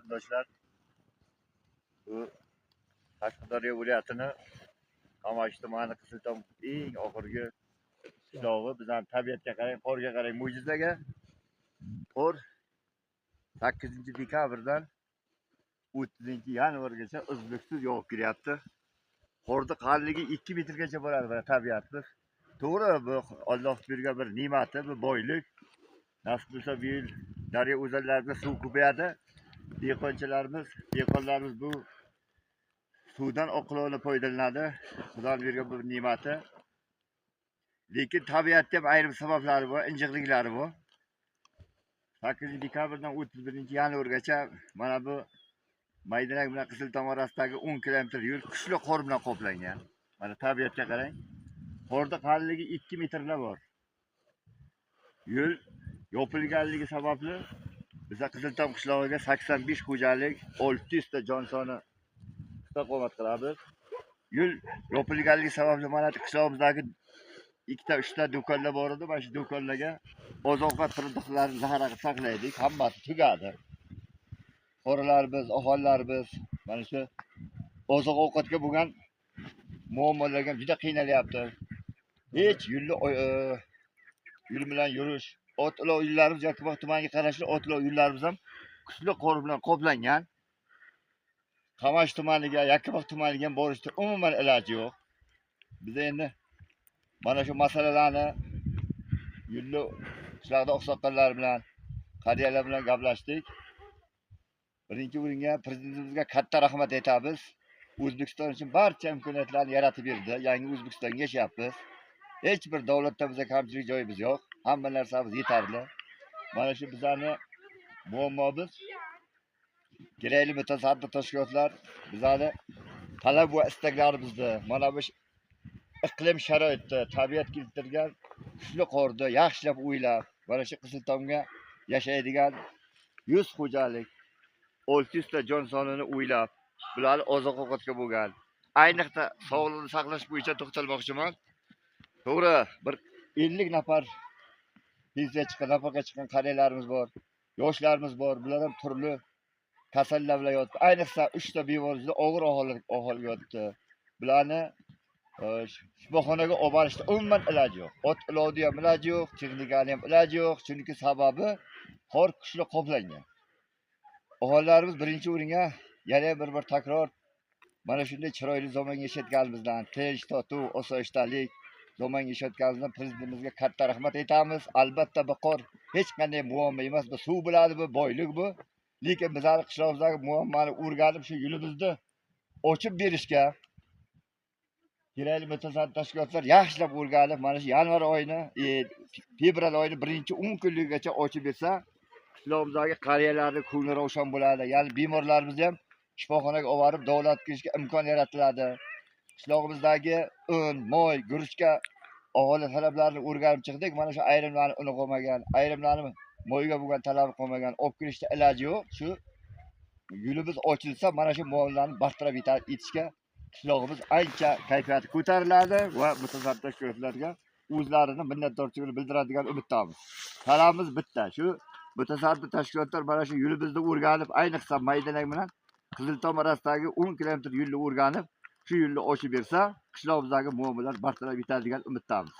Vatandoshlar, bu Qashqadaryo viloyatini Qamashi tumani Qiziltom eng oxirgi qishlog'i. Bizning tabiatga qarang, qorga qarang, mo'jizaga. Qor 8 dekabrdan 30 yanvargacha uzluksiz yog'ib kelyapti. Qorni qalinligi 2 metrgacha bo'ladi mana tabiatimiz. To'g'ri, bu Alloh bergan bir ne'mati, bu boylik. Nasib bo'lsa bu yil daryo o'zanlarida suv ko'payadi. Dehqonchilarimiz, dehqonlarimiz bu suvdan oqilona foydalanadi. Xudo bergan bu ne'mati. Lekin tabiatda ham ayrim sabablari bor, injiqliklari bor. 8 dekabrdan 31 yanvargacha mana bu Maydanak bilan Qiziltom orasidagi 10 kilometr yo'l kuchli qor bilan qoplangan. Mana tabiatga qarang. Qorda qalinligi 2 metrlar bor. Yo'l yopilganligi sababli biza Qiziltom qishlog'iga 85 xo'jalik, 600 ta jon soni istiqomat qilamiz. Yo'l yopilganligi sababli mana qishlog'imizdagi 2 ta 3 ta do'konlar bor edi. Mana shu do'konlarga oziq-ovqat produktlarini zaxira qilib saqlaydik. Hammasi tugadi. Fuqarolarimiz, aholilarimiz mana shu oziq-ovqatga bo'lgan muammolarga juda qiynalyapti. Hech yo'lni yo'l bilan yurish, ot-ulov yo'llarimiz Yakkabog' tumaniga qarashli ot-ulov yo'llarimiz ham kuchli qor bilan qoplangan. Qamash tumaniga, Yakkabog' tumaniga ham borishda umuman iloji yo'q. Biz endi mana shu masalalarni yo'lni qishloqda oqsoqollar bilan, qariyalar bilan gaplashdik. Birinchi o'ringa prezidentimizga katta rahmat aytamiz. O'zbekiston uchun barcha imkoniyatlarni yaratib berdi. Yangi O'zbekistonga yashayapmiz. Hech bir davlatda bizga kamchilik joyimiz yo'q. Hamma narsamiz yetarli. Mana shu bizlarni muammomiz. Kerakli mutasaddi tashkilotlar bizlarni talab va istaklarimizni mana bu iqlim sharoitida tabiat keltirgan kuchli qorni yaxshilab o'ylab, mana shu Qiziltomga yashaydigan 100 xo'jalik 600 ta jon sonini o'ylab, bularni oziq-ovqatga bo'lgan, ayniqsa sog'liqni saqlash bo'yicha to'xtalmoqchiman. To'g'ri, bir 50 nafar pensiya chiqqan, nafaqa chiqqan qariyalarimiz bor, yoshlarimiz bor, bular ham turli kasallar bilan yotibdi. Ayniqsa 3 ta bemor juda og'ir ahvolga yotibdi. Bularni shifoxonaga olib borishda umuman iloji yo'q. Ot ulovni ham iloji yo'q, texnikani ham iloji yo'q, chunki sababi qor kuchli qoplangan. Aholilarimiz birinchi o'ringa yana bir takror mana shunday chiroyli zamonga yashayotganimizdan, tinch, totuv, osoyishtalik zamonga yashayotganimizdan prezidentimizga katta rahmat aytamiz. Albatta bu qor hech qanday muammo emas, bu suv bo'ladi, bu boylik bu. Lekin bizlar qishlog'imizdagi muammoni o'rganib, shu yo'limizni ochib berishga kerakli mutasaddi tashkilotlar yaxshilab o'rganib, mana shu yanvar oyini, fevral oyini birinchi 10 kunligigacha ochib bersa, qishlog'imizdagi qariyalarning ko'ngli ravshan bo'ladi. Ya'ni bemorlarimizni ham shifoxonaga olib borib davolatib kelishga imkon yaratiladi. Qishlog'imizdagi un, moy, guruchga aholi talablarini o'rganib chiqdik. Mana shu ayrimlarni uni qolmagan, ayrimlarni moyga bo'lgan talabi qolmagan, olib kelishda iloji yo'q. Shu yo'limiz ochilsa, mana shu muammolarni bartaraf etishga qishlog'imiz ancha kayfiyati ko'tariladi va mutasaddi tashkilotlarga o'zlarini minnatdorchiligini bildiradigan umiddamiz. Talabimiz bitta, shu mutasaddi tashkilotlar mana shu yo'limizni o'rganib, ayniqsa Maydanak bilan Qiziltom orasidagi 10 kilometr yo'lni o'rganib, shu yo'lni ochib bersa, qishlog'imizdagi muammolar bartaraf etadigan umiddamiz.